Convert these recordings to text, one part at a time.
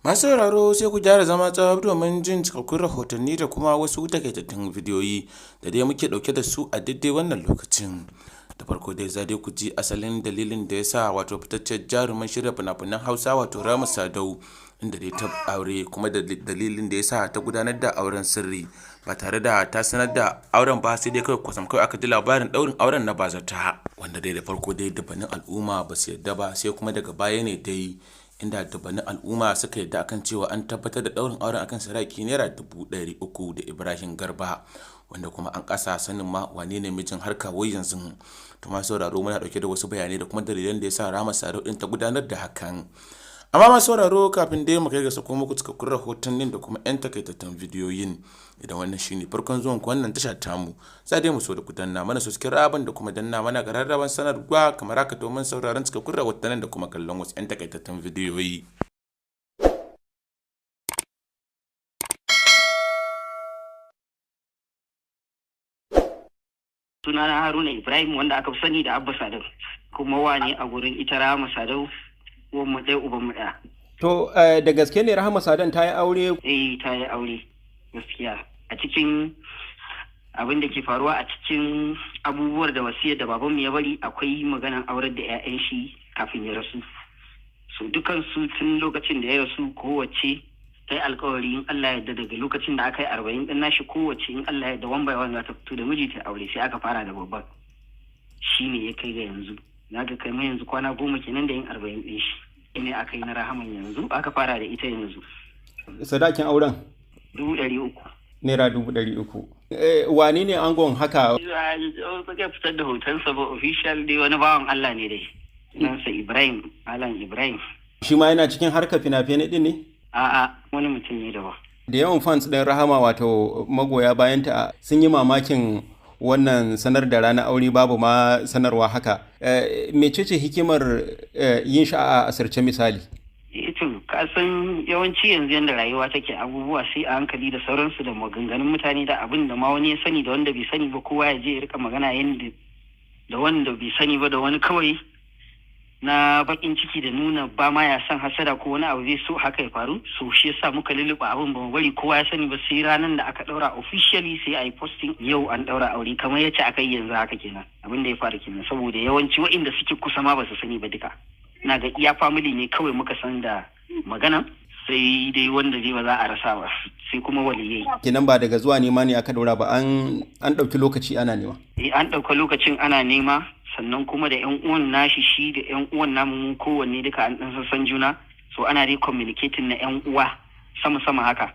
Masu sauraro, sai ku gyara zama tsab domin jin cikakkun rahotanni da kuma wasu takaitattun bidiyoyi da dai muke dauke da su a daidai wannan lokacin. Da farko dai za dai ku ji asalin dalilin da ya sa wato fitaccen jarumin shirya fina-finan Hausa, wato Rahama Sadau, inda dai ta aure, kuma da dalilin da ya sa ta gudanar da auren sirri ba tare da ta sanar da auren ba, sai dai kawai kwasam kawai aka ji labarin daurin auren na bazata, wanda dai da farko dai dubbanin al'umma ba su yadda ba, sai kuma daga baya ne dai inda dubbanin al'umma suka yadda akan cewa an tabbatar da daurin auren akan sadaki ₦300,000 da Ibrahim Garba, wanda kuma an kasa sanin ma wane ne mijin har kawo yanzu. To, masu sauraro, muna dauke da wasu bayanai da kuma dalilan da ya sa Rahama Sadau din ta gudanar da hakan. Amma masu sauraro, kafin dai mu kai ga sako muku cikakkun rahotannin da kuma 'yan takaitattun bidiyoyin, idan wannan shine farkon zuwan ku wannan tasha tamu, za dai mu so da ku danna mana subscribe da kuma danna mana gararrawan sanarwa kamar haka domin sauraron cikakkun rahotannin da kuma kallon wasu 'yan takaitattun bidiyoyi. Sunana Haruna Ibrahim, wanda aka fi sani da Abba Sadau, kuma wane a gurin ita Rahama Sadau, uwan mu ɗaya, uban mu ɗaya. To, da gaske ne Rahama Sadan ta yi aure? Eh, ta yi aure gaskiya. A cikin abin da ke faruwa, a cikin abubuwar da wasiyar da babanmu ya bari, akwai maganan aurar da 'ya'yan shi kafin ya rasu. So dukansu tun lokacin da ya rasu, kowace ta yi alkawari in Allah ya yarda daga lokacin da aka yi 40 din nashi, kowace in Allah ya yarda one by one za ta fito da miji ta aure. Sai aka fara da babban, shi ne ya kai ga yanzu na ga kai yanzu kwana 10 kenan da yin 40 din shi ne aka yi na Rahaman, yanzu aka fara da ita yanzu. Sadakin auren? 300,000. ₦300,000. Wane ne angon haka? Suka fitar da hotonsa ba official dai, wani bawan Allah ne dai, sunansa Ibrahim, Malam Ibrahim. Shi ma yana cikin harkar fina-finai din ne? A'a, wani mutum ne daban. Da yawan fans ɗin Rahama, wato magoya bayanta, sun yi mamakin wannan sanar da ranar aure babu ma sanarwa haka. Mecece hikimar yin shi a asirce misali? To, ka san yawanci yanzu yanda rayuwa take, abubuwa sai a hankali da sauransu, da maganganun mutane, da abin da ma wani ya sani da wanda bai sani ba, kowa ya je ya rika magana yanda da wanda bai sani ba, da wani kawai na bakin ciki da nuna ba ma ya son hasada ko wani abu zai so haka ya faru. So shi yasa muka lulluɓa abin, ba mu bari kowa ya sani ba sai ranar da aka ɗaura officially, sai a yi posting yau an ɗaura aure kamar yace aka yi yanzu haka kenan. Abin da ya faru kenan, saboda yawanci waɗanda suke kusa ma ba su sani ba duka. Ina ga iya family ne kawai muka san da magana, sai dai wanda dai ba za a rasa ba, sai kuma waliyai. Kenan ba daga zuwa nema ne aka ɗaura ba, an ɗauki lokaci ana nema. Eh, an ɗauka lokacin ana nema, sannan kuma da yan uwan nashi shi da yan uwan namu mu kowanne duka an ɗan san juna, so ana dai communicating na yan uwa sama sama haka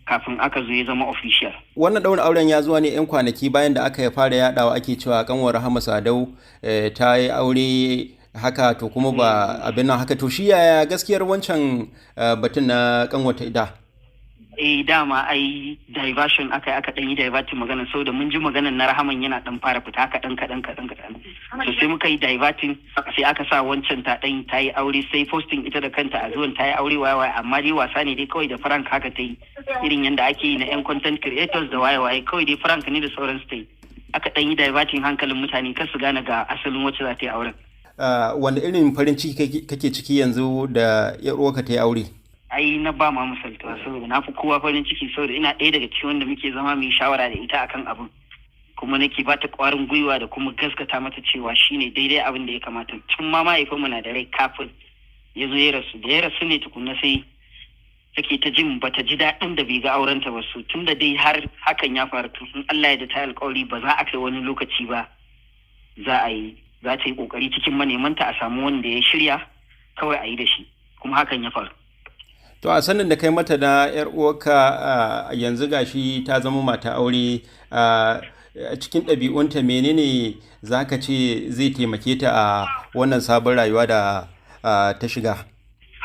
kafin aka zo ya zama official. Wannan ɗaurin auren ya zuwa ne 'yan kwanaki bayan da aka fara yaɗawa ake cewa kanwar Rahama Sadau ta yi aure haka, to kuma ba abin nan haka. To, shi yaya gaskiyar wancan batun na kanwata ida? Eh, dama ai diversion aka aka dan yi diverting magana, saboda mun ji maganar na Rahaman yana dan fara fita kaɗan kaɗan kaɗan kaɗan, to sai muka yi diverting, sai aka sa wancan ta dan ta yi aure, sai posting ita da kanta a zuwan ta yi aure waye waye, amma dai wasa ne dai kawai da prank haka ta yi, irin yanda ake yi na yan content creators da waye waye, kawai dai prank ne da sauransu ta yi, aka dan yi diverting hankalin mutane kar su gane ga asalin wacce za ta yi auren. Wanda irin farin ciki kake ciki yanzu da yar uwarka ta yi aure? Ai na ba ma misaltuwa, saboda na fi kowa farin ciki, saboda ina ɗaya daga cikin wanda muke zama mu yi shawara da ita akan abin, kuma nake ba ta ƙwarin gwiwa da kuma gaskata mata cewa shine daidai abin da ya kamata, tun ma mahaifinmu na da rai kafin ya zo ya rasu. Da ya rasu ne tukunna sai take ta jin bata ji daɗin da bai ga aurenta ba. Su tun da dai har hakan ya faru, to in Allah ya da ta alƙawari ba za a kai wani lokaci ba za a yi, za ta yi ƙoƙari cikin manemanta a samu wanda ya shirya kawai a yi da shi, kuma hakan ya faru. To, a sanin da kai mata na yar uwarka, yanzu gashi ta zama mata aure, cikin ɗabi'unta menene za ka ce zai taimake ta a wannan sabon rayuwa da ta shiga?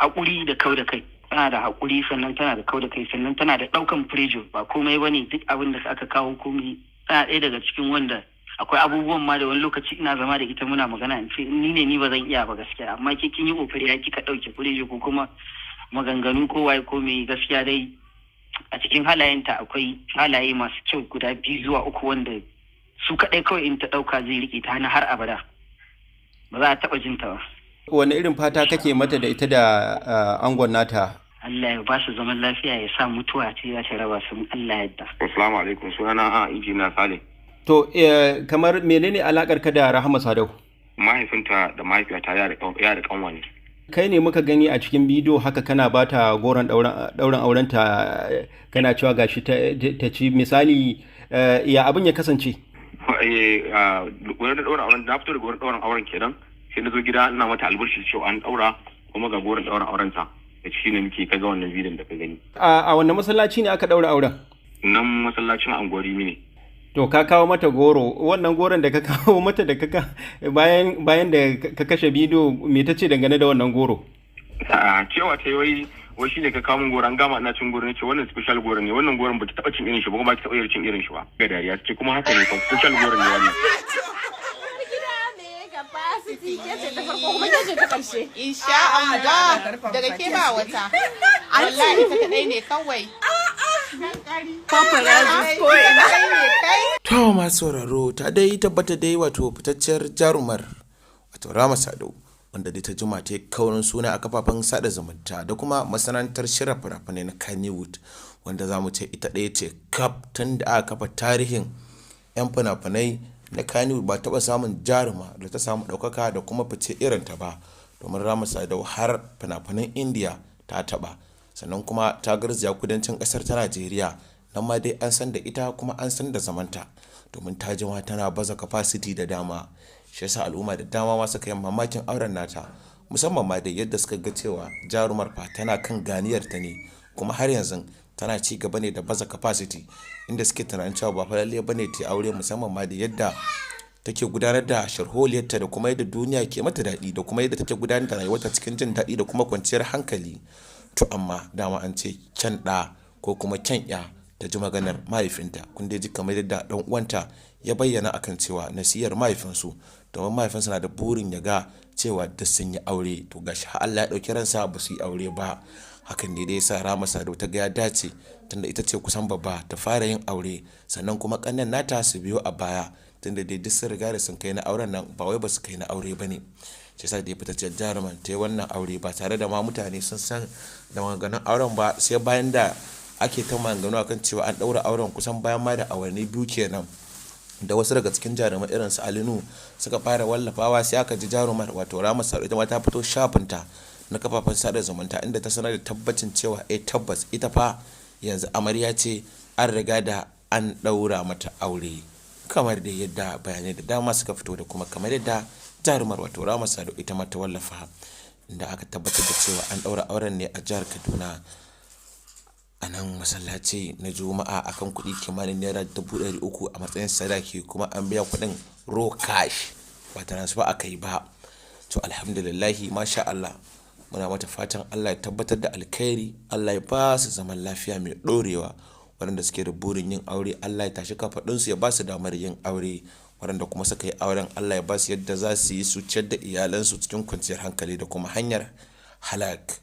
Haƙuri da kau da kai. Tana da haƙuri, sannan tana da kau da kai, sannan tana da ɗaukan pressure, ba komai bane duk abin da aka kawo komai. Tana ɗaya daga cikin wanda akwai abubuwan ma da wani lokaci ina zama da ita muna magana, in ce ni ne ni ba zan iya ba gaskiya, amma ke kin yi kokari ya kika ɗauke pressure ko kuma maganganu ko waye ko me. Gaskiya dai a cikin halayenta akwai halaye masu kyau guda biyu zuwa uku wanda su kaɗai kawai in ta ɗauka zai riƙe ta na har abada, ba za a taɓa jin ta ba. Wani irin fata kake mata da ita da angon nata? Allah ya ba su zaman lafiya, ya sa mutuwa ce za ta raba su, Allah yadda. Assalamu alaikum, sunana a injiniya Sale. To, kamar menene alakar ka da Rahama Sadau? Mahaifinta da mahaifiyata ya da kanwa ne. Kai ne muka gani a cikin bidiyo haka kana bata goron ɗaurin aurenta, kana cewa gashi ta ci. Misali, ya abin ya kasance? Wurin ɗaurin auren, na fito daga wurin ɗaurin auren kenan, sai na zo gida ina mata albishir cewa an ɗaura kuma ga goron ɗaurin auren ta. Da shi ne muke kaga wannan bidiyon da ka gani. A wannan masallaci ne aka ɗaura auren? Nan masallacin Anguwar ne. To, ka kawo mata goro, wannan goron da ka kawo mata da ka bayan da ka kashe bidiyo, me ta ce dangane da wannan goro? A cewa ta yi wai shine ka kawo min goro, an gama ina cin goro, ne ce wannan special goro ne, wannan goron baki taba cin irin shi ba kuma baki taba cin irin shi ba. Ga dariya ce kuma haka ne, special goro ne wannan. Capacity ke ce ta farko kuma ke ce ta karshe. Insha Allah, daga ke ba wata. Wallahi ta kadai ne kawai. Paparazzi ko ina. To, masu sauraro, ta dai tabbata dai wato fitacciyar jarumar wato Rahama Sadau, wanda dai ta jima ta yi kaurin suna a kafafen sada zumunta da kuma masana'antar shirya fina-finai na Kannywood, wanda za mu ce ita ɗaya ce kaf tun da aka kafa tarihin 'yan fina-finai na Kannywood ba taɓa samun jaruma da ta samu ɗaukaka da kuma fice irin ta ba, domin Rahama Sadau har fina-finan Indiya ta taɓa, sannan kuma ta garzaya kudancin ƙasar ta Najeriya, nan ma dai an san da ita kuma an san da zamanta, domin ta jima tana baza capacity da dama. Shi yasa al'umma da dama ma suka yi mamakin auren nata, musamman ma dai yadda suka ga cewa jarumar fa tana kan ganiyar ta ne kuma har yanzu tana ci gaba ne da baza capacity, inda suke tunanin cewa ba fa lalle bane ta aure, musamman ma da yadda take gudanar da sharholiyarta da kuma yadda duniya ke mata daɗi da kuma yadda take gudanar da rayuwarta cikin jin daɗi da kuma kwanciyar hankali. To amma dama an ce kyan ɗa ko kuma kyan ya ta ji maganar mahaifinta. Kun dai ji kamar yadda ɗan uwanta ya bayyana akan cewa nasiyar mahaifinsu, domin mahaifinsa na da burin ya ga cewa duk sun yi aure. To gashi har Allah ya ɗauki ransa ba su yi aure ba. Hakan ne dai yasa Rahama Sadau ta ga ya dace, tunda ita ce kusan babba, ta fara yin aure, sannan kuma ƙannen nata su biyo a baya, tunda dai duk sun riga da sun kai na auren nan, ba wai ba su kai na aure ba ne. Shi yasa da ya fitacciyar jaruman ta yi wannan aure ba tare da ma mutane sun san da maganganun auren ba, sai bayan da ake ta maganganu akan cewa an ɗaura auren kusan bayan ma da awanni 2 kenan da wasu daga cikin jarumai irin su Ali Nuhu suka fara wallafawa, sai aka ji jarumar wato Rahama Sadau ita ma ta fito shafinta na kafafen sada zumunta, inda ta sanar da tabbacin cewa eh, tabbas ita fa yanzu amarya ce, an riga da an ɗaura mata aure, kamar da yadda bayanai da dama suka fito da kuma kamar yadda jarumar wato Rahama Sadau ita ma ta wallafa, inda aka tabbatar da cewa an ɗaura auren ne a jihar Kaduna a nan masallaci na Juma'a akan kuɗi kimanin ₦300,000 a matsayin sadaki, kuma an biya kuɗin raw cash, ba transfer aka yi ba. To alhamdulillahi, masha Allah, muna mata fatan Allah ya tabbatar da alkhairi, Allah ya ba su zaman lafiya mai ɗorewa. Waɗanda suke da burin yin aure, Allah ya tashi kafaɗunsu ya ba su damar yin aure. Waɗanda kuma suka yi auren, Allah ya ba su yadda za su yi su ciyar da iyalansu cikin kwanciyar hankali da kuma hanyar halak.